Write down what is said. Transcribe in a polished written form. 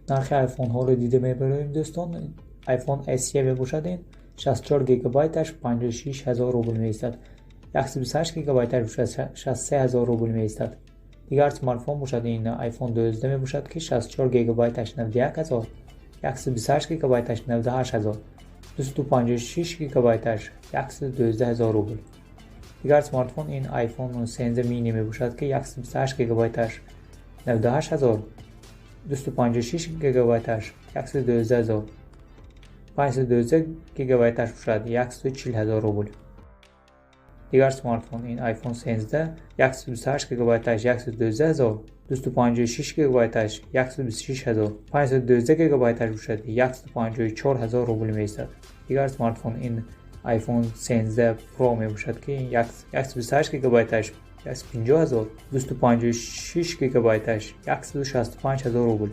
Нархи айфонҳоро дида мебароем, дӯстон. iPhone SE мебошад, ин 64 гигабайташ 56 ҳазор рубл меистад, 128 гигабайташ бошад, 63 ҳазор рубл меистад. Дигар смартфон бошад, ин iPhone 12 мебошад, ки 64 гигабайташ 91 ҳазор, 128 гигабайташ 98 ҳазор, 256 гигабайташ 112 ҳазор рубл. Дигар смартфон ин iPhone 13 mini мебошад, ки 128 гигабайташ 98 ҳазор, 256 гигабайташ 112 ҳазор, 512 гигабайташ бошад, 140 ҳазор рубл. Дигар смартфон ин iPhone 13, 128 гигабайташ 112 ҳазор, 256 гигабайташ 126 ҳазор, 512 гигабайташ бошад, 154 ҳазор рубл меистад. Дигар смартфон ин iPhone 13 Pro мебошад, ки 128 гигабайташ 150 ҳазор, 256 гигабайташ 165 ҳазор рубл.